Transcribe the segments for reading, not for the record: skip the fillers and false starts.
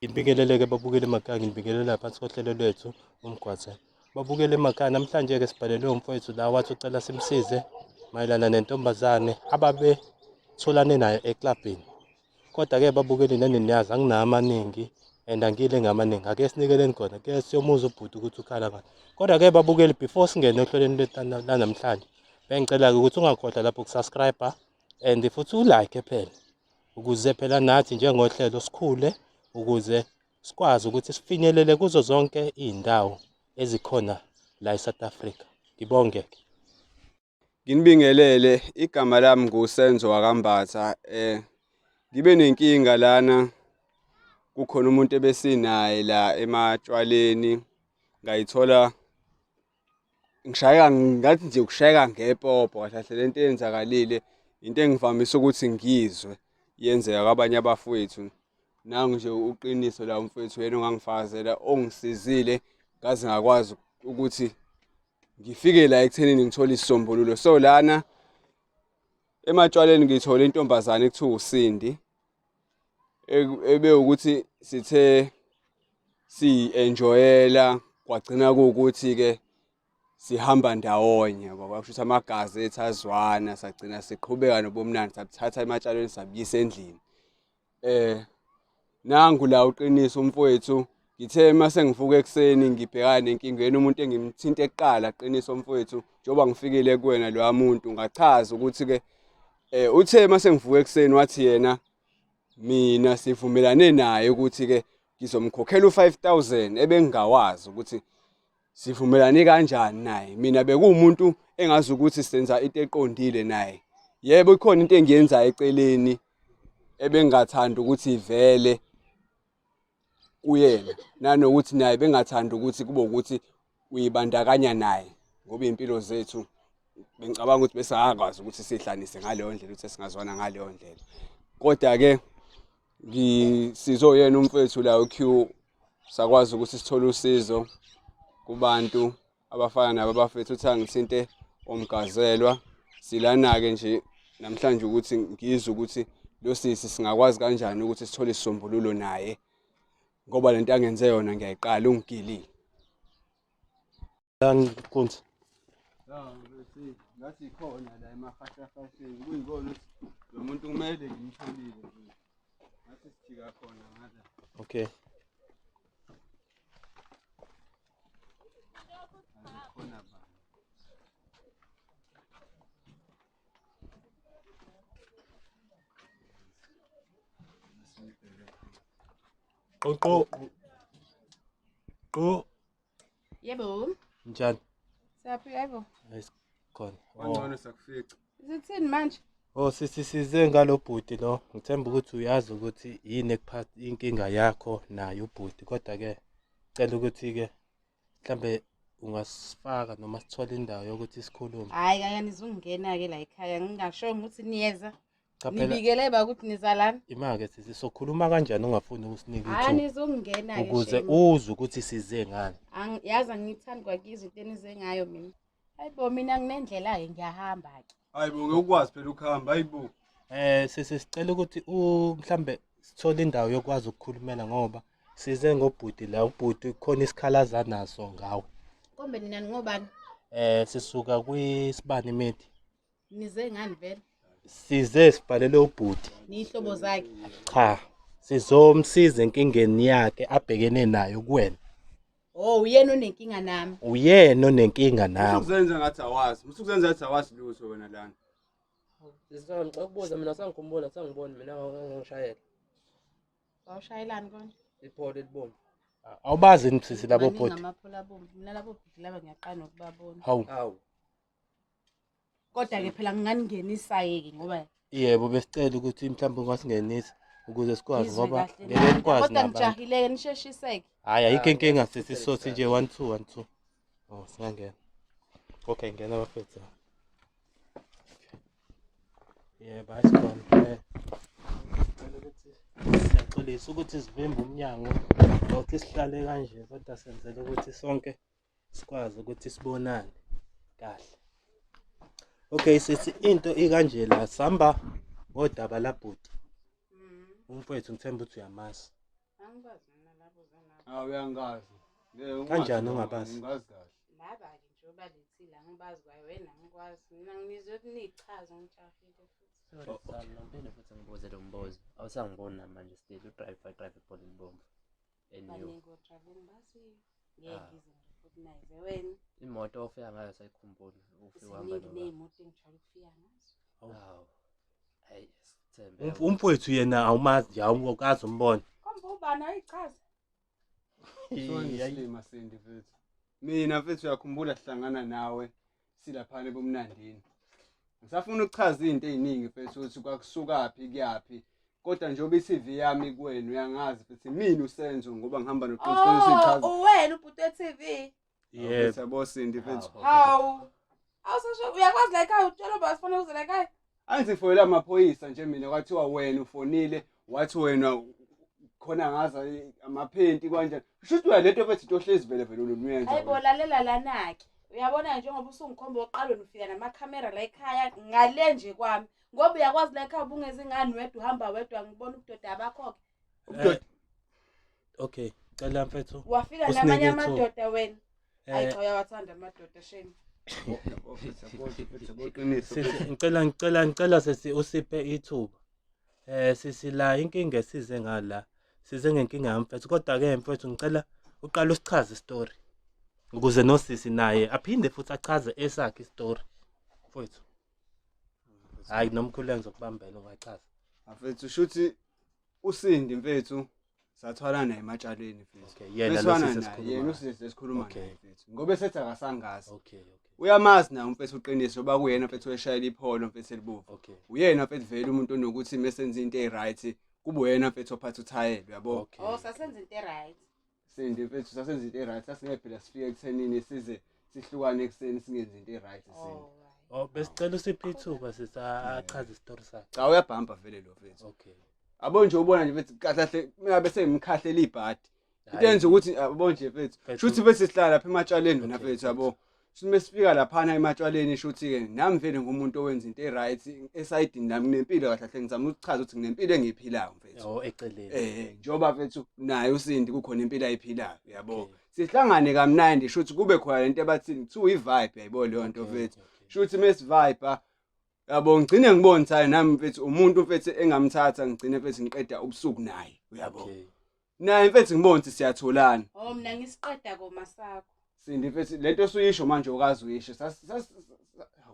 Ngibingelele-ke babukeli emakhaya, ngibingelela phansi kohlelo lwethu umgwaze. Babukeli emakhaya, namhlanje-ke sibhalelwe umfowethu la wathi ucela simsize mayelana nentombazane ababetholane nayo eklabhini. Kodwa-ke babukeli nani niyazi anginawo amaningi and angile ngamaningi. Ake sinikeleni khona, ke siyomuza ubhuti ukuthi ukhala ngani. Kodwa-ke babukeli before singene ohlelweni lwethu lanamhlanje, bengicela-ke ukuthi ungakhohlwa lapho ukusubscribe and futhi ulike phela ukuze phela nathi njengohlelo sikhule ukuze sikwazi ukuthi sifinyelele kuzo zonke iy'ndawo ezikhona la e-South Africa. Ngibonge-ke. Nginibingelele, igama lami nguSenzo wakaMbatha. Ngibe nenkinga lana, kukhona umuntu ebesinaye la ematshwaleni, ngayithola ngishayeka ngathi nje ukushayeka ngepopo kahle kahle lento eyenzakalile into engivamise ukuthi ngiyizwe yenzeka kwabanye abafowethu. Nangu nje uqiniso la umfowethu yena ongangifakazela ongisizile ngaze ngakwazi ukuthi ngifike la ekuthenini ngithole isisombululo. So lana ematshwaleni ngithole intombazane ekuthiwa uSindi ebe ukuthi sithe siyi-enjoyela kwagcina kuwukuthi-ke sihamba ndawonye ngoba kusho ukuthi amagazi ethu azwana sagcina siqhubeka nobumnandi sabuthatha ematshalweni sabuyisa endlini. Nangu la uqiniso umfowethu ngithe uma sengivuka ekuseni ngibhekane nenkinga yena umuntu engimthinte kuqala qiniso mfowethu njengoba ngifikile kuwena loya muntu ngachaza ukuthi-ke uthe uma sengivuka ekuseni wathi yena mina sivumelane naye ukuthi-ke ngizomkhokhela u-5,000 ebengingawazi ukuthi sivumelane kanjani naye. Mina bekuwumuntu engazi ukuthi senza into eqondile naye. Yebo ikhona into engiyenzayo eceleni ebengingathandi ukuthi ivele kuyena, nanokuthi naye bengathandi ukuthi kube ukuthi uyibandakanya naye ngoba iy'mpilo zethu bengicabanga ukuthi besingakwazi ukuthi sihlanise ngaleyo ndlela ukuthi singazwana ngaleyo ndlela. Kodwa-ke ngisizwe uyena umfowethu la u-Q sakwazi ukuthi sithole usizo kubantu abafana nabo abafethu uthi angithinte omgazelwa. Silana-ke nje namhlanje ukuthi ngizwe ukuthi lo sisi singakwazi kanjani ukuthi sithole isisombululo naye ngoba lento angenze yona ngiyayiqala ungigilile. Lani Nkunzi. Ngathi khona la emahashahasheni kuyikona ukuthi lo muntu kumele ngimtholile nje. Ngathi sijika khona ngala. Okay. Khona ba. Qoqo. Qo. Yebo. Njani? Siyaphila yebo. Ayisikhona. Wangcono sakufica. Sithini manje? Oh sisi size ngalo bhuti lo. Ngithemba ukuthi uyazi ukuthi yini ekuphatha inkinga yakho naye ubhuti kodwa ke cela ukuthi ke mhlambe ungasifaka noma sithole indawo yokuthi sikhulume. Hayi kake nizungena ke la ekhaya ngingasho ukuthi niyeza. Cha phela Nibikele ba ukuthi nizalana. ima-ke sisi sokhuluma kanjani ungafuni ukusinika Hayi ithuba nizongena ke. ukuze shame. uzwe ukuthi size ngani. Yazi angithandi kwakizwa into enize ngayo mina. Hayibo mina nginendlela ke ngiyahamba ke. Hayi bo ngeke ukwazi phela ukuhamba hayibo. Sisi sicela ukuthi u mhlambe sithole indawo yokwazi ukukhulumela ngoba size ngobhuti la ubhuti khona isikhalaza naso ngawe. Kombe nina ningobani? Sisuka kwisibani media. Nize ngani vele? Size sibhalele ubhuti. Niyihlobo zakhe. Cha, sizomsiza enkingeni yakhe abhekene nayo kuwena. Oh uyena onenkinga nami. Uyena onenkinga nawe. Usukuzenza ngathi awazi. Usukuzenza ngathi awazi lutho wena lana. Sisi ngicela ukubuza mina sangikhumbula sangibona mina ngangishayela. Wawushayelani konje? Ipholo elibomvu. Awubazi yini sisi labo Maningi bhuti? amapholo abomvu. Mina labo bhuti laba ngiyaqala nokubabona. Hawu. Hawu. Kodwa ke phela nginganingenisa-ke ngoba Yebo besicela ukuthi mhlawumbe ungasingenisa ukuze sikwazi ngizwe ngoba kahle ngeke nami. nikwazi Kodwa nabantu. ngijahileke nisheshiseke. Hayi ayikho Ah, inkinga sisi sisele sothi nje kusasa. 1 2 1 2. Oh singangena. Okay ngena bafethu. Yebo hayi sikhona. Sicela ukuthi siyaxolisa ukuthi sivimbe umnyango nokuthi sihlale kanje kodwa senzele ukuthi sonke sikwazi ukuthi sibonane kahle. Okay sisi into ikanje la samba ngodaba labhuti. Umfowethu ngithemba ukuthi uyamazi. Angikwazi mina labo zanabo. Hawu uyangazi. Ngeke ungazi Kanjani noma, ungabazi? Ngingazi kahle. Laba-ke nje obalethile angibazi kwaye wena angikwazi. Mina nginizwe ukuthi niyichaze ngijahile futhi. Sorry sami, ngiphinde futhi ngibuze lo mbuzo. Awusangiboni namanje still udrive drive ibhola elibomvu. And you Baningi odrayiva engibaziyo. Ngeke Ah. ngize ngirecognize wena. Imoto ofika ngayo sayikhumbula ufika uhamba Ziningi nobaba. ney'moto engijwayele ukufika ngazo. Hawu. Hayi, sithembe. Umfowethu yena awumazi nje awukazi umbona. Komba ubani ayichaze. Songisilima Sindi mfethu. Mina mfethu uyakhumbula sihlangana nawe silaphana ebumnandini. Ngisafuna ukuchaza izinto eziningi mfethu ukuthi kwakusukaphi kuyaphi. Kodwa njengoba i-CV yami kuwena uyangazi mfethu mina uSenzo ngoba ngihamba noQiniso sichaza. Oh, uwena ubhuti we-TV. Yebo. Yebo Sindi mfethu. Hawu. Awusasho uyakwazi la ekhaya utshela uba sifanele uze la ekhaya. Angizifonela amaphoyisa nje mina kwathiwa wena ufonile wathi wena khona ngaza amaphenti kanjani. Kusho ukuthi wena lento mfethu into ohlezi vele vele uyenza. Hayi bo lalela lana-ke. Uyabona njengoba usungikhomba oqala wena ufika namakhamera la ekhaya ngale nje kwami. Ngoba uyakwazi la ekhaya ubungezi ngani wedwa uhamba wedwa ngibona ubudoda abakho-ke. Ubudoda. Okay, cela mfethu. Wafika Usinike namanye ithuba. amadoda wena. Hayi Eh cha uyawathanda amadoda shame. Yabo mfethu, yabo mfethu, yabo qiniso. sisi ngicela sisi usiphe ithuba. Sisi la inkinga esize ngala. Size ngenkinga yamfethu kodwa ke mfethu ngicela uqale usichaze istory. Ukuze nosisi naye aphinde futhi achaze esakhe istory. Mfethu. Hayi nomkhulu ngizokubambela ungachaza. Mfethu shuthi uSindi mfethu sathwala naye ematshaleni mfethu. Okay, yena lo Besifana sisi naye, esikhuluma. yena usisi esikhuluma Okay. naye mfethu. Ngoba esethi akasangazi. Okay, okay. Uyamazi naye umfethu uqiniso ngoba kuyena mfethu eshayela ipholo mfethu elibovu. Okay. Uyena mfethu vele umuntu onokuthi mesenza into eright kube uyena mfethu ophatha uthayela uyabo. Okay. Oh sasenza into e-right. Sindi mfethu sasenza into eright sasingeke phela sifike ekuthenini size sihlukane ekuseni singenzi into eright Sindi. Oh right. Oh besicela usiphe ithuba sisi achaze istory sakhe. Cha uyabhampa vele lo mfethu. Okay. Abo nje ubona nje mfethu kahle kahle mina bese ngimkhahlela ibhadi. Into yenza ukuthi abo nje mfethu Mfethu. shuthi bese sihlala lapha ematshaleni wena Okay, mfethu yabo. Shuthi mesifika laphana ematshaleni shuthi ke nami vele ngumuntu owenza into eright esayidini nami nginempilo kahle kahle ngizama ukuchaza ukuthi nginempilo engiyiphilayo mfethu. Oh eceleni. Njengoba mfethu naye uSindi kukhona impilo ayiphilayo yabo. Okay. Sihlangane kamnandi shuthi kube khona lento abathini kuthiwa i-vibe yayibo leyo nto Okay, mfethu. okay. Shuthi mesivibe yabo ngigcine ngibona ukuthi nami mfethu umuntu mfethu engamthatha ngigcine mfethu ngiqeda ubusuku naye uyabo. Okay. Naye mfethu ngibona ukuthi siyatholana. Oh mina ngisiqeda koma sakho. Sindi mfethu lento osuyisho manje okazi uyisho sas sas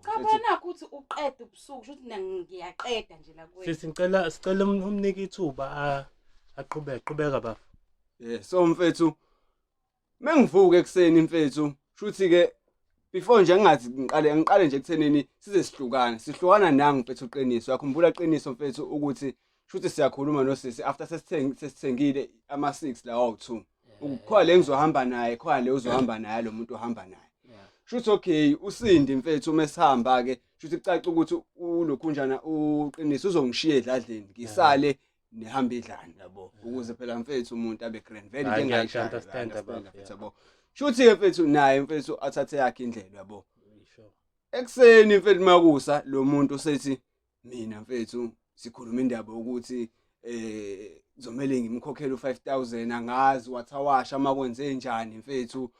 Cha phela nakho ukuthi uqede ubusuku shuthi mina ngiyaqeda nje la kuwena. Sisi ngicela sicela umnike ithuba aqhubeke qhubeka baba. Yeah, so mfethu mengivuka ekuseni mfethu shuthi ke before nje ngingathi ngiqale nje ekuthenini size sihlukane sihlukana nangu mfethu uqiniso uyakhumbula qiniso mfethu ukuthi shuthi siyakhuluma nosisi after sesithengile ama 6 lawa awu2 ukukhona le ngizohamba naye khona le uzohamba naye lo muntu ohamba naye Yeah. shuthi okay uSindi mfethu mesihamba ke shuthi kucaca ukuthi ulokhunjana uqiniso uzongishiya edladleni ngisale nihamba idlana yabo ukuze phela mfethu umuntu abe grand vele Hayi, into engayishaya ngiya-understand understand, abafo, mfethu yeah. yabo shuthi ke mfethu naye mfethu athathe yakhe indlela yabo Sure. ekuseni mfethu makusa lo muntu usethi mina mfethu sikhuluma indaba ukuthi kuzomele ngimkhokhele u5000 angazi wathawasha makwenze njani mfethu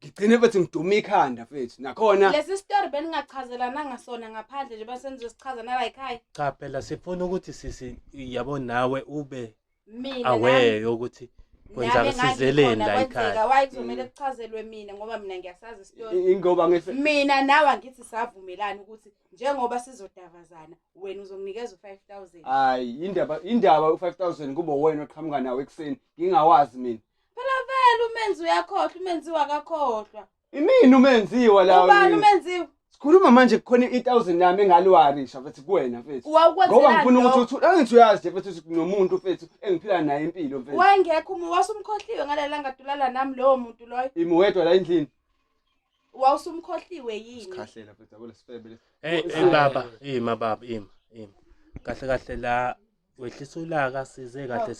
ngigcine mfethu ngiduma ikhanda mfethu nakhona Lesi story beningachazelana ngasona ngaphandle nje bese nizosichaza nala ekhaya. Cha phela sifuna ukuthi sisi yabo nawe ube Mina aware yokuthi nami kwenzeka sizeleni la kwenzeka ekhaya. why kuzomele kuchazelwe mina ngoba mina ngiyasazi isitori. ingoba ngese Mina nawe angithi savumelana ukuthi njengoba sizodavazana wena uzonginikeza u5000. hayi indaba u5000 kube wena oqhamuka nawe ekuseni ngingawazi mina Phela vele umenzi uyakhohlwa umenziwa akakhohlwa. imini umenziwa la Ubani umenziwa? sikhuluma manje kukhona i-1000 nami engaliwarisha mfethu kuwena mfethu ngoba Wawukwenzelani ngifuna ukuthi lokho? uthule angithi uyazi nje mfethu ukuthi kunomuntu mfethu engiphila naye impilo mfethu Wayengekho uma wasumkhohliwe ngaleli langa dulala nami lowo muntu loyo. imi wedwa la endlini Wawusumkhohliwe yini? sikhahlela mfethu yabo lesifebe lesi Hey hey baba, ima baba, ima, ima. Kahle kahle la wehlisa ulaka size kahle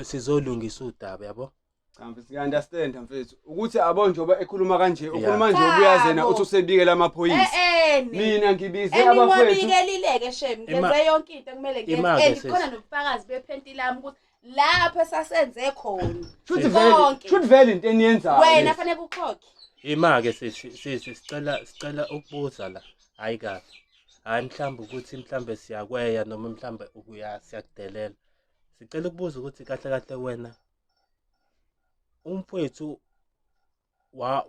sizolungisa udaba yabo. Cha mfethu ngiya-understand mfethu ukuthi abo njengoba ekhuluma kanje Yeah. ukhuluma nje ubuyazi yena Chabo. uthi usebikela amaphoyisa Eh eh. mina ngibize abafethu Engiwabikelile-ke shem Ima- ngenze yonke into ekumele Ima-ke ngiyenze and sisi. khona nobufakazi bephenti lami ukuthi Lapho esasenze khona. Shuthi vele, Konke. shuthi vele into eniyenzayo. Wena fanele ukhokhe. Ima-ke sisi, sisi sicela ukubuza la. Hayi kahle. Hayi mhlawumbe ukuthi mhlawumbe siyakweya noma mhlawumbe ukuya siyakudelela. Sicela ukubuza ukuthi kahle kahle wena umfowethu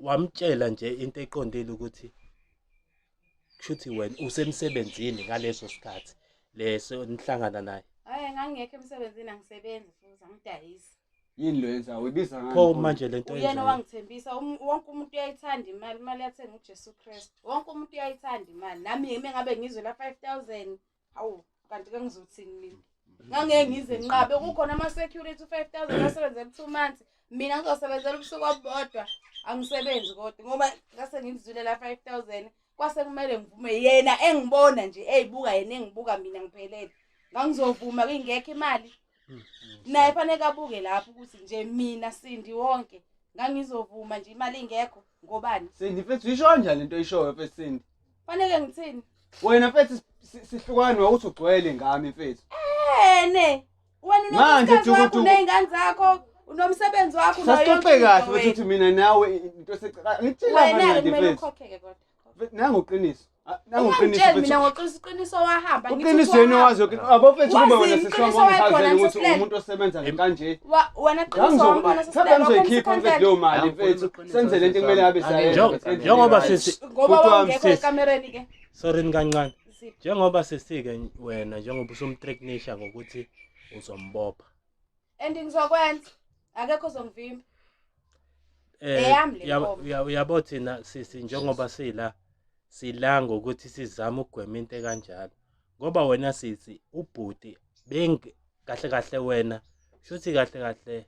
wamtshela nje into eqondile ukuthi kushuthi wena usemsebenzini ngaleso sikhathi leso nihlangana naye. Hayi, ngangingekho emsebenzini, angisebenzi futhi angidayisi. Yini lo yenzayo? Uyibiza ngani? Pho manje lento Uyena oyenzayo. owangithembisa, wonke umuntu uyayithanda imali, imali yathenga uJesu Kristu. Wonke umuntu uyayithanda imali. Nami uma ngabe ngizwe la 5000, hawu kanti ke ngizothini mina? Ngangeke ngize nginqabe, kukhona ama-security u-5000 asebenzela 2 months. Mina ngizosebenzela ubusuku obubodwa, angisebenzi kodwa ngoba ngase ngizwile la 5000, kwase kumele ngivume yena engibona nje eyibuka yena engibuka mina ngiphelele. Ngangizovuma kingekho imali. Naye fanele abuke lapho ukuthi nje mina Sindi wonke ngangizovuma nje imali ingekho ngobani? Sindi mfethu, uyisho kanjani lento oyishoyo mfethu Sindi? Fanele ngithini? Wena mfethu sihlukane ukuthi ugcwele ngami mfethu. Ene wena Manje unomsebenzi wakho, Dukuduku. uney'ngane zakho, unomsebenzi wakho, unayo Sasixoxe yonke into kahle mfethu wena. ukuthi mina nawe into secela ngitshela Wena-ke manje kumele mfethu. ukhokhe-ke kodwa. Nangu uqiniso. Nangu uqiniso Ungangitsheli mina mfethu. ngoqiniso, iqiniso wahamba. Ngithi Uqiniso yena wahamba. owazi yonke. Abo mfethu kube Wazi wena iqiniso sisi wami wakhona, wangichazela ukuthi ngisesilele. umuntu osebenza kanje. Wena qiniso wambona Mhlawumbe sesilele, ngizoyikhipha wakhona mfethu leyo mali Hawu, mfethu. uqiniso Senze lento ekumele abe siyayenza. Njengoba sisi Ngoba Bhuti wami, wawungekho sisi. ekamereni ke. Sorry kancane. Siphi? Njengoba sisike wena njengoba usumtreknisha ngokuthi uzombopha. And ngizokwenza. Akekho ozongivimba. Eyami le nkomo. Uyabo thina sisi njengoba sila sila ngokuthi sizame ukugwema into ekanjalo. Ngoba wena sisi ubhuti kahle kahle wena shuthi kahle kahle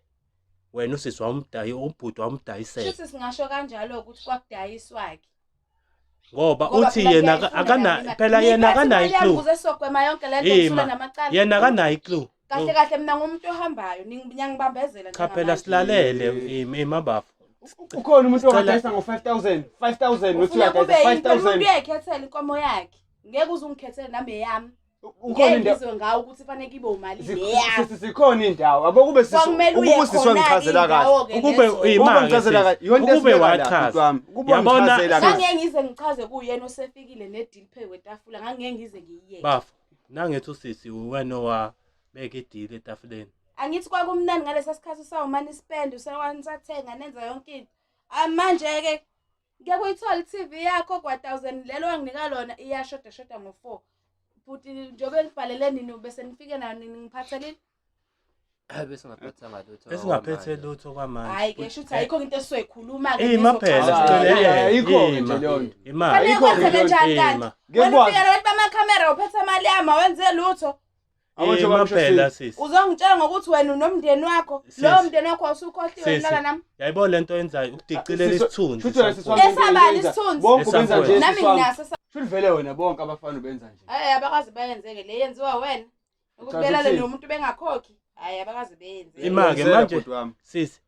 wena usisi wamdayi ubhuti wamdayisela. Shuthi singasho kanjalo ukuthi kwakudayiswa-ke. Ngoba Ngoba uthi phela yena ngiyayifuna akana nami imali. phela yena Ngiyiphethe akanayo imali yami clue. ukuze sizogwema yonke le nto Ima. ngisula namacala. Yena akanayo clue. Kahle kahle mina ngumuntu ohambayo, niyangibambezela Cha phela njengamanje. silalele imabafu. Ukhona umuntu Sicela- ongadayisa ngo-5000, 5000 uthi Ufuna kube uyadayisa yini? Phela umuntu 5000. uyayikhethela inkomo yakhe. Ngeke uze ungikhethele nami eyami. Ukhona Ngeke indawo ngizwe ngawe ukuthi fanele ibe umali leyami. sisi sikhona indawo. Abo kube sisi Kwakumele uye ukube sisi khona-ke wangichazela kahle. indawo-ke Ukube lezo. ima- Ukube ngichazela sisi. kahle. Yonke Ukube esibeka la, wachaza. bhuti wami. Ukube Yabona- wangichazela kahle. Ngangeke ngize ngichaze kuyena osefikile ne-deal phezu kwetafula, ngangeke ngize ngiyiyeke. Bafo, nangithi usisi uwena owabeka idili etafuleni. Angithi kwakumnandi ngalesa sikhathi usawumane ispend, usawangisathenga nenza yonke into. Manje-ke ngeke uyithole i-TV yakho kwa-1000 lelo wanginika lona iyashoda shoda ngo-4. Futhi njengoba nibhalele nini bese nifike nayo nini ngiphathelile? Bese ngaphethanga lutho. Esingaphethe lutho kwamanje. Hhayi-ke shuthi ayikho into esizoyikhuluma-ke Ima phela nezoxazulula. sicela Ayikho-ke ima. nje leyo nto. Ima. Fanele Ayikho-ke kwenzeke leyo nto. njani kanti? Ima. Ngeke Wena kwazi. ufika nabantu bamakhamera uphethe imali yami awenze lutho. Abo njengoba Ima ngisho phela sisi. sisi. Uzongitshela ngokuthi wena unomndeni wakho, Sisi. lowo mndeni wakho awusukhohliwe Sisi. ulala nami. Yayibona lento oyenzayo ukudicilela Sisi- isithunzi. Shuthi wena sisi wami samfowethu. into Esabani oyenza- isithunzi? Bonke ubenza nje Nami sisi wami. nginaso Shuthi vele wena bonke abafana ubenza nje. Hayi abakaze bayenzeke le yenziwa wena. Ukuthi Chaza belale ukuthini? nomuntu bengakhokhi. Hayi abakaze beyenze. Ima-ke Wenzela, manje. bhuti wami. Sisi,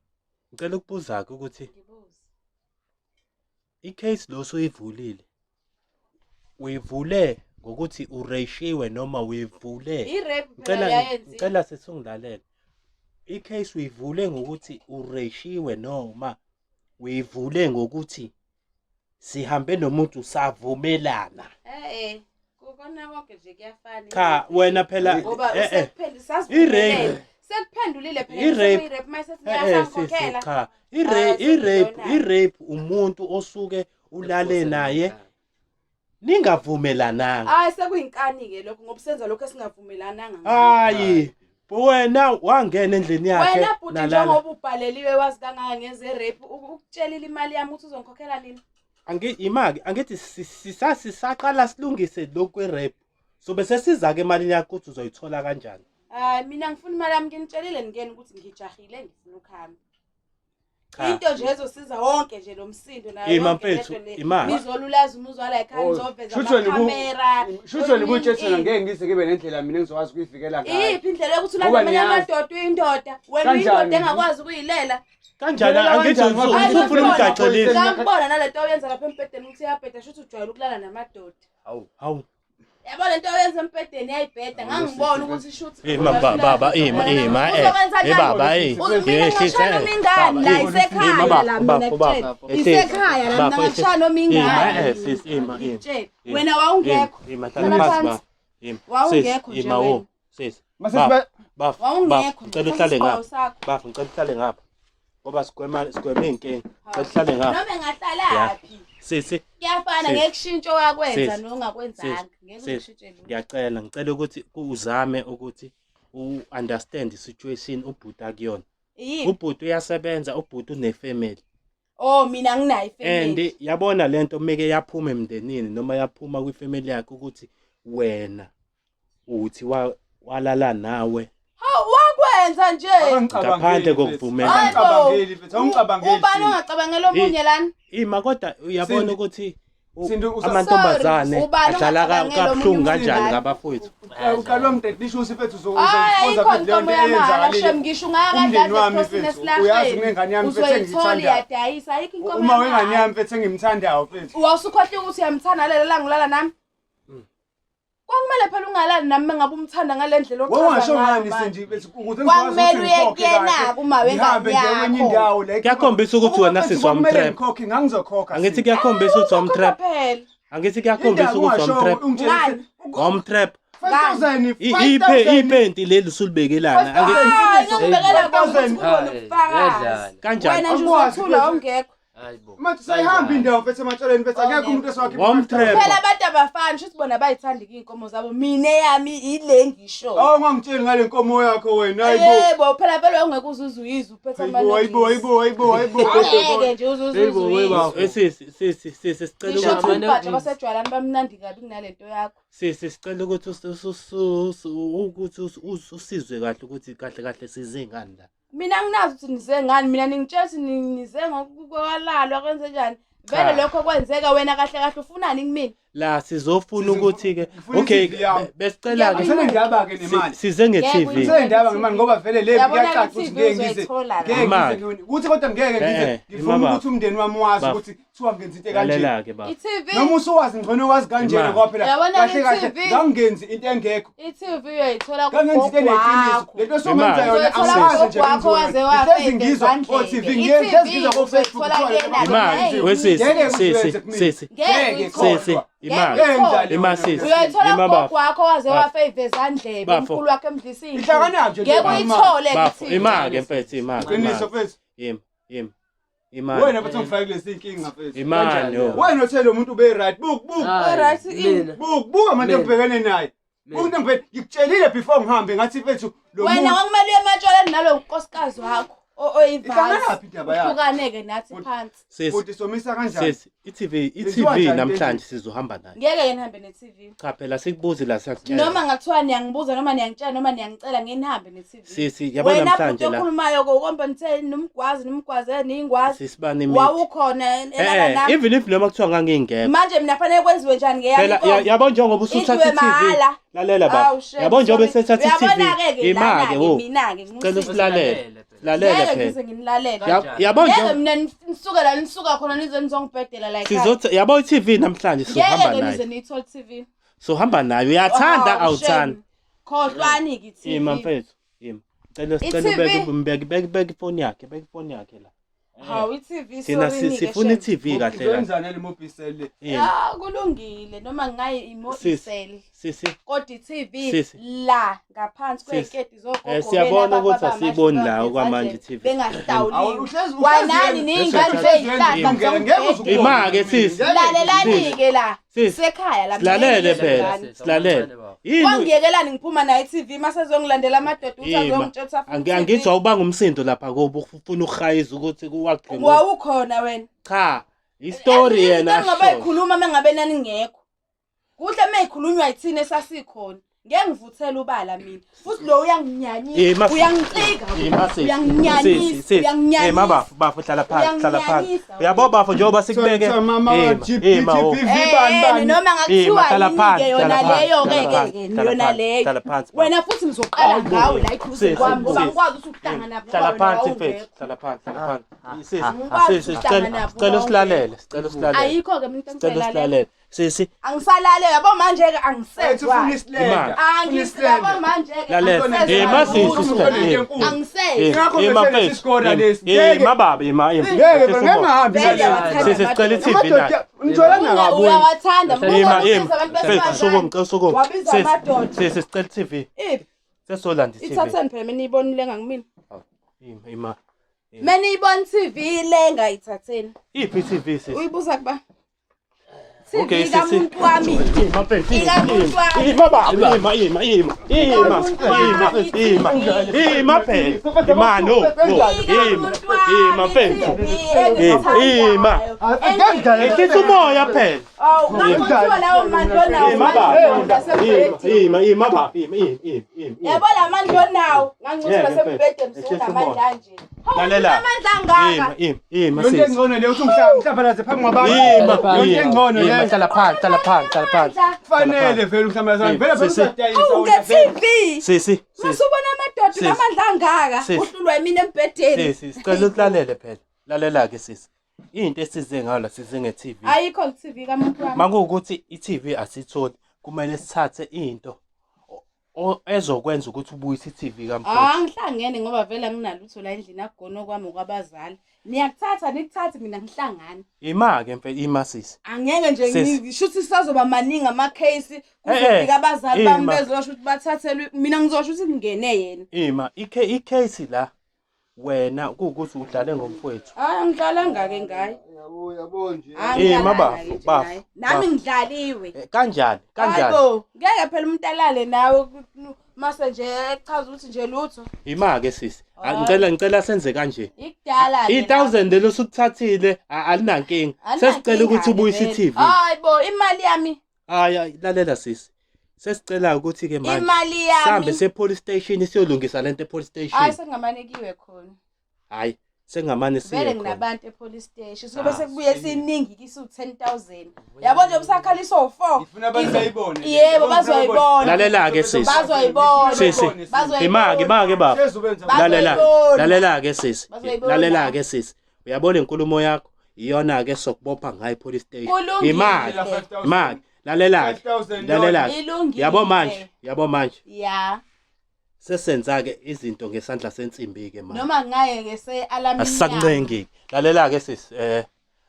ngicela ukubuza-ke ukuthi Ngibuze. i-case lo suyivulile. Uyivule ngokuthi ureshiwe noma uyivule. I-rape phela Ngicela yayenziwa. ngicela sesongilalela. I-case uyivule ngokuthi ureshiwe noma uyivule ngokuthi sihambe nomuntu savumelana. Eh kukona konke nje kuyafana. Cha wena phela Ngoba eh eh usekuphendulile sasivumelene. I-rape. Sekuphendulile phela I-rape. sekuyi-rape mase eh eh sisi singiyasangikhokhela. cha Ah, i-rape sekuyiyona. i-rape umuntu osuke ulale naye ningavumelananga. Hayi sekuyinkani ke lokho ngoba senza lokho esingavumelananga ngakho. Hayi wena wangena endlini yakhe Wena bhuti nalala. njengoba ubhaleliwe wazi kangaka ngeze-rape ukutshelile imali yami ukuthi uzongikhokhela nini? Imake angithi sisaqala silungise lokhu kwe-rape. Sobe sesiza ke emalini yakho ukuthi uzoyithola kanjani. Hayi mina ngifuna imali yami nginitshelile ngene ukuthi ngijahile ngifuna ukuhamba. Cha. Into nje ezosiza wonke nje lo msindo nayo Ima yonke mfethu, lento le. ima. Nizolulaza umuzwa la ekhaya Oh, nizoveza shuthi wena amakhamera. Shuthi wena ubutshela Ini- ngeke ngize ngibe nendlela mina engizokwazi ukuyivikela ngayo. Iyiphi indlela yokuthi ulale Ngoba namanye niyazi. amadoda uyindoda? Wena Kanjani? uyindoda engakwazi ukuyilela. Kanjani Ngibona angithi kanjani ngoba Hayi, usufuna ngibona. umgaxelisa. Ngakubona nalento oyenza lapha embhedeni ukuthi uyabheda shuthi ujwayele ukulala namadoda. Hawu. Hawu. Yabo lento oyenza embhedeni yayibheda ngangibona ukuthi shuthi Ima baba ima ima eh eh baba eh mina ngashaya noma ingane la isekhaya la mina kutshela isekhaya la mina ngashaya noma ingane eh sis ima ima wena wawungekho ima hlala phansi ba ima wawungekho nje ima wo sis Mase baf wawungekho ngicela uhlale ngapha baf ngicela uhlale ngapha ngoba sigwema sigwema inkinga ngicela uhlale ngapha noma engahlalaphi sisi kuyafana Sis. ngeke kushintshe owakwenza Sis. nongakwenzanga ngeke Sis. ushintshe lutho ngiyacela ngicela ukuthi uzame ukuthi u-understand i-situation ubhuti akuyona yini ubhuti uyasebenza ubhuti une-family oh mina nginayo and ifamily yabona lento meke yaphuma emndenini noma yaphuma kwifamily yakhe ukuthi wena uthi walala nawe hawu wakwenza nje Ngaphandle kokuvumelana. Awungicabangeli mfethu, awungicabangeli. ubani ongacabangela omunye lana ima kodwa uyabona Sindi- ukuthi Sindi, amantombazane Sorry, ubani adlala ongacabangela kabuhlungu omunye kanjani umuntu? ngabafowethu Uqala wamdedisha mfethu Hayi uzoza ayikho mfethu leyo inkomo nto yamahhala eyenzakalile. shem ngisho ungakadla Umndeni wami mfethu, uyazi kunengane yami mfethu uzoyithola engiyithandayo. iyadayisa ayikho inkomo Uma wengane yamahhala yami mfethu engimthandayo mfethu. wawusukhohlwe ukuthi uyamthanda lelo langa ulala nami kwakumele phela ungalali nami mengabe umthanda ngale ndlela ochaza Wawungasho ngayo ngani manje. Sindi mfethu ukuze Kwakumele ngikwazi ukuthi uye ngikhokhe kuyena kahle, kuma wengane ngihambe ngiye kwenye yakho. indawo la Kuyakhombisa ukuthi Ukuba wena mfethu sisi kwakumele wamtrap. ngikhokhe ngangizokhokha. Angithi Sindi. kuyakhombisa ukuthi wamtrap. Uzokhokha phela. Angithi kuyakhombisa Indaba ukuthi ungasho wamtrap. ungitshele Wamtrap. 5000 Iphe ipenti leli usulibekelana. Angithi Hayi, ngikubekela kona ukuthi 5,000. kube nobufakazi. Uyadlala. kanjani? Wena nje Akwazi uzothula mfethu. awungekho. Hayi bo. Manje sayihamba indawo mfethu ematshaleni mfethu akekho umuntu esewakhe Wamtrap. Phela abantu abafani shuthi bona bayithanda iy'nkomo zabo. Mina eyami ile ngisho. Awu ungangitsheli ngale nkomo yakho wena hayibo. Yebo, phela vele wawungeke uze uzuyizwe uphethe Hayibo hayibo amanokisi. hayibo hayibo hayibo. Angeke nje uze uze uzuyizwe. Eh, Sisi sisi sisi sicela Ngisho ukuthi ukuthi ubhaja basejwayelani bamnandi kabi kunalento yakho. sisi sicela ukuthi ukuthi usizwe kahle ukuthi kahle kahle sizingani la. Mina anginazi ukuthi nize ngani, mina ningitshela ukuthi nize ngokwalalwa kwenze njani. Vele Cha. lokho kwenzeka wena kahle kahle ufunani kumina? La sizofuna Sizi- ukuthi ke ngifuna okay i-CV yami. besicela ke Ngisenendaba ke nemali. size nge-TV. Ngisenendaba ngemali ngoba vele le Yabona kuyacaca le ukuthi TV ngeke ngize uzoyithola la. ngeke Imali. ngize ukuthi kodwa ngeke ngize Eh, eh, ngifuna imaba. ukuthi umndeni wami wazi Bafo. ukuthi kuthiwa ngenza into kanje. Lalela ke baba. I-TV Noma usuwazi ngcono wazi kanjena Imali. ngoba phela Yabona kahle le kahle TV? ngangenzi into engekho. i-TV uyoyithola Ngangenza into kugogo eneqiniso. wakho. Lento osuwenza Imali. yona Uzoyithola angazi nje kugogo wakho waze ngenziwa. wafa Ngihlezi ngizwa ezandleni. o-TV I-TV ngihlezi ngizwa ko-Facebook uzoyithola kuthiwa kuyena-ke. Imali Hey. wesisi Ngeke sisi usuwenze kumina. sisi Ngeke Ngeke uyithole. sisi khohlwa. imali. Ngeke ngidlale Ima wena. sisi. Uyoyithola Ima kugogo bafo. wakho waze Bafo. wafa ivezandlebe Bafo. umkhulu wakhe emdlisa iy'nhlungu. Ihlanganaphi nje Ngeke le imali? uyithole Bafo i-TV. imali mfethu imali. Qiniso mfethu. Yimi yimi. Imali. Wena mfethu ungifake kulezi inkinga mfethu. Imali yo. Wena uthe lo muntu ube right. Buk buk. Alright, Mina. Buk buka manje Mina. ngibhekene naye. Mina. Buka into ngikutshelile before ngihambe ngathi mfethu lo Wena muntu kwakumele uye ematshwaleni nalo nkosikazi wakho Ihlanganaphi indaba yakhe? Uhlukane-ke nathi phansi. Sisi futhi somisa kanjani? sisi i-TV Yenziwa i-TV njani namhlanje sizohamba nayo. Ngeke ke nihambe ne-TV. Cha phela sikubuzi la siyakutshela. Noma ngathiwa niyangibuza noma niyangitshela noma niyangicela ngeke nihambe ne-TV. Sisi yabona Wena namhlanje bhuti la okhulumayo kombe nithe nomgwazi nomgwaze niyingwazi. sisibani imithi. Wawukhona elala Eh nami. even if noma kuthiwa ngangingekho. Manje mina fanele kwenziwe njani ngeyami Phela inkomo? yabo njengoba usuthatha Idliwe i-TV. mahhala. Lalela baba. Awu, shame, Yabo njengoba sorry. esethatha i-TV. Uyabona-ke ke Ima-ke lana-ke wo. mina-ke Cela ngimusile. usilalele. Lalela Ngeke phela. ngize nginilalele. Yabo Ngeke njengoba mina nisuke la nisuka khona nize nizongibhedela la ekhaya. sizothi yabo i-TV namhlanje sizohamba Ngeke nize nayo. niyithole TV. Sohamba nayo. Uyathanda Hawu, awuthandi. shame. Khohlwani-ke i-TV. Ima mfethu. Ima. Cela sicela I-TV? ubeke umbeke beke beke ifoni yakhe, beke ifoni yakhe la. Hawu i-TV Thina sorry nike, sifuna shame. i-TV kahle kahle. Wenzani le mobile le? Ima. Ya kulungile noma ngingayi Sisi. imo-isel Sisi kodwa i-TV Sisi. la ngaphansi Sisi. kwey'keti zogogo Siyabona bena ukuthi ababa asiyiboni amashumi la okwamanje ezandleni, i-TV. bengahlawuliwe Uhlezi Wanani niy'ngane zey'hlahla Ngeke uze ukubone. Ima-ke, sisi. Lalelani-ke la Sisi. sekhaya la Silalele mina phela. ngiyizwe Silalele. Yini Wangiyekelani ngiphuma naye i-TV masezongilandela amadoda ukuthi Ima. azongitshela ukuthi afuna i-TV. Angithi awubanga umsindo lapha kubo ufuna ukuhayiza ukuthi kuwagqingwe. Wawukhona wena. Cha, istory Ezinye yena. izinto engingabe yikhuluma uma ngabe naningekho. Kuhle uma yikhulunywa yithina esasikhona. Ngeke ngivuthele ubala mina. Futhi lo uyanginyanyisa, uyangicika, uyanginyanyisa, uyanginyanyisa. Mabafo, bafo hlala phansi, hlala phansi. Uyanginyanyisa. Uyabo bafo njengoba sikubeke. Kuthiwa mama Ima, ima, oh. GBV bani bani. Noma Ima, ngakuthiwa hlala yini-ke phansi, yona hlala phansi, leyo-ke hlala ke phansi, ke hlala yona phansi, leyo. hlala phansi, bafo. Wena futhi ngizoqala ngawe la eduze Sisi, kwami ngoba sisi. ngikwazi ukuthi uhlangana nabo Hlala ngoba wena phansi wawungekho. mfethu, hlala phansi, hlala phansi. Sisi, Angikwazi sisi, ukuhlangana sicela nabo sicela ngoba usilalele, sicela usilalele. Ayikho-ke mina into Sicela engizoyilalela. usilalele. Sisi. Angisalale yabo manje ke angisezwa. Ufuna isilenda. Angisabo manje ke. Lalela. Eh masisi sithele. Angisezwa. Eh mafethu. Isikora lesi. Eh mababa ima ima. Ngeke bro ngeke ngahambi. Sisi sicela i-TV la. Ngithola ngakaboni. Uyawathanda. Ima ima. Mfethu suku ngicela suku. Wabiza Sisi amadoda. sisi sicela i-TV. Iphi? Sesolanda i-TV. Ithatheni phela mina ibonile ngangimina. Ima ima. Mina ibona TV le ngayithatheni. Iphi i-TV sisi? Uyibuza kuba? Okay, TV sisi. kamuntu wami. Ima mfethu. Ikamuntu wami. Ima baba ima ima ima. Ima ima ima. Ima phela. Ima no. no. Ima. Ima mfethu. Ima. Ehlisa umoya phela. Awu, ngakuthiwa lawo mandla onawo. Ima baba. Ima ima ima baba. Ima ima ima ima. Yabo la mandla onawo, ngancuthula Yebo, sembhedeni ehlisa usuku umoya. namandla anje. Hawu, Lalela. amandla angaka. Ima ima ima Yonke sisi. engcono le uthi ngihlambalaze phambi kwabantu. Ima Yonke ima. engcono Ima le. hlala phansi hlala phansi hlala phansi. Fanele vele uhlambalaze vele vele Sisi. usadayisa. Awu, nge-TV. Sisi sisi. Masubona amadoda Sisi. namandla angaka. Sisi. Uhlulwa yimina embhedeni. Sisi sicela ukulalele phela. Lalela ke sisi. Into esize ngayo la size nge-TV. Ayikho i-TV kamuntu wami. Makuwukuthi i-TV asitholi kumele sithathe into ezokwenza ukuthi ubuyise i-TV kamfowethu. Angihlangene ngoba vele anginalutho la endlini akugona kwami okwabazali. Niyakuthatha nikuthathe mina ngihlangane. Ima-ke mfethu ima sisi. Angeke nje Sisi. ngisho ukuthi sisazoba maningi ama-case Eh, kuzofika abazali bami ima. bezosho ukuthi bathathelwe mina ngizosho ukuthi ngingene yena. Ima i-case la wena kuwukuthi udlale ngomfowethu. Hayi angidlalanga-ke ngaye. Yabo yabo nje. Eh, mabafu, Angidlalanga-ke nje bafu, ngaye. Nami bafu. ngidlaliwe. Kanjani? Kanjani? Hayibo, ngeke phela umuntu alale nawe mase nje echaza ukuthi nje lutho. Ima-ke sisi. Hhayi. Ngicela senze kanje. Ikudala ke I-1000 lelo usukuthathile alinankinga. Sesicela ukuthi ubuyise i-TV. Hayibo, imali yami. Hayi lalela sisi. Sesicela ukuthi ke manje Imali sihambe yami. se police station siyolungisa lento e police Hayi station. sengamanekiwe khona. Hayi sengamane siye Vele khona. nginabantu e-police station. Sobe Ah, sekubuye siningi kisu 10000. Yabo nje usakhaliswa u4. Ngifuna abantu bayibone. Yebo bazoyibona. Lalela ke sisi. Bazoyibona. Sisi. Bazoyibona. Ima-ke ima-ke baba. Lalela. Bazoyibona. Lalela ke sisi. Bazoyibona. Lalela ke sisi. Uyabona inkulumo yakho iyona ke sokubopha ngayo police station. Kulungile. Ima-ke. Ima-ke. Lalela ke. 5,000 Lalela ke. Ilungile. Yabo manje, yabo manje. Ya. Sesenza ke izinto ngesandla sensimbi ke manje. Noma ngaye ke se alarm. Asisakuncengi. Lalela ke sisi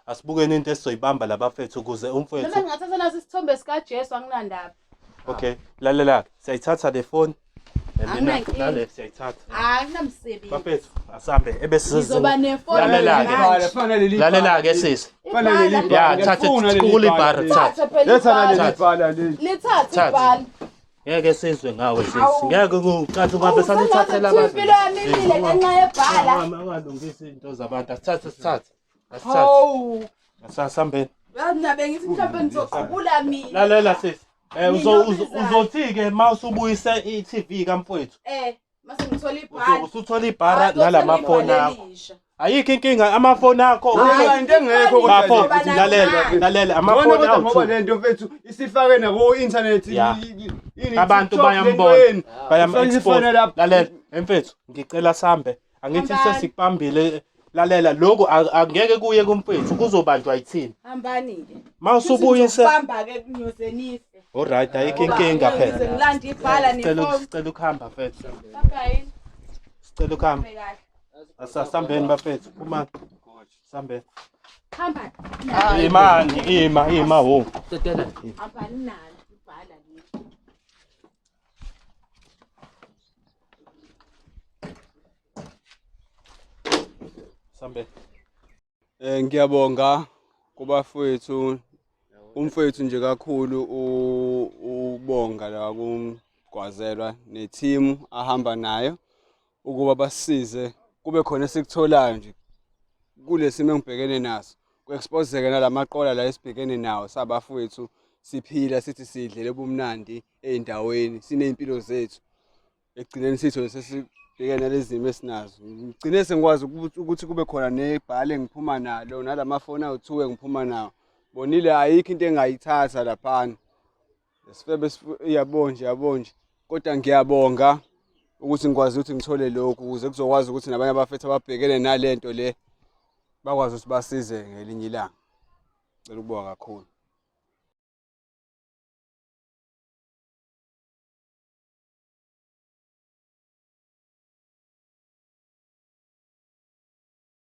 asibukeni into esizoyibamba labafethu ukuze Noma umfowethu. ngingathatha naso isithombe sika Jesu anginandaba. Okay, lalela ke. Siyayithatha le phone. And then Anginankinga. nale siyayithatha. Anginamsebenzi. Bafethu asambe ebese Ngizoba nefoni Lalela ke. Lalela ke sisi. Ya thatha qukula ibhara thatha. Thatha phela Letha ibhala. leli bhala leli. Lithathe Thatha. ibhala. Ngeke sizwe ngawe sisi. Awu. Ngeke ucathi ungabe sanithathela abantu. Impilo yami imile ngenxa yebhala. Angalungisi izinto zabantu. Asithathe sithathe. Asithathe. Hawu. Asasambeni. Yazi nabe ngithi mhlawumbe ngizoqubula mina. Lalela sisi. Mina obizayo. Uzothi ke mawusubuyise i-TV kamfowethu. Mase ngithola ibhala. Usuthola ibhara nalamafoni akho. Ayikho inkinga amafoni akho. Hayi, into engekho kodwa Bafo, le. lalela, lalela Ngibona amafoni kodwa ngoba awu. le nto mfethu isifake nako internet Ya. Abantu bayambona. Bayam expose. Lalela, emfethu, ngicela sambe. Angithi Hambani. sesikubambile. Lalela lokhu angeke kuye kumfethu kuzobanjwa yithini. Hambani ke. Mawusubuyise. Bamba ke ngiyoze nife. Alright, ayikho inkinga Ngize phela. ngilande ibhala Sicela nefoni. sicela ukuhamba mfethu. Bye. Sicela ukuhamba. Kahle. Asasambeni bafethu. Phuma. Sambeni. Hamba. Imani, ima, ima ho. Tetela. Hambani nalo ibhala leli. Sambeni. Ngiyabonga kubafowethu umfowethu nje kakhulu ubonga la kumgwazelwa neteam ahamba nayo ukuba basisize kube khona esikutholayo nje kulesimo engibhekene naso ku-expose-ke nalamaqola la esibhekene nawo sabafowethu siphila sithi sidlele bumnandi ey'ndaweni siney'mpilo zethu ekugcineni sithole sesibhekene nalezi zimo esinazo. Ngigcine sengikwazi ukuthi kube khona nebhale engiphuma nalo nalamafoni awu-2 engiphuma nawo. Bonile ayikho into engayithatha laphana. Lesifebe yabo nje yabo nje. Kodwa ngiyabonga ukuthi ngikwazi ukuthi ngithole lokhu ukuze kuzokwazi ukuthi nabanye abafethu ababhekene nalento le bakwazi ukuthi basize ngelinye ilanga. Ngicela ukubonga kakhulu.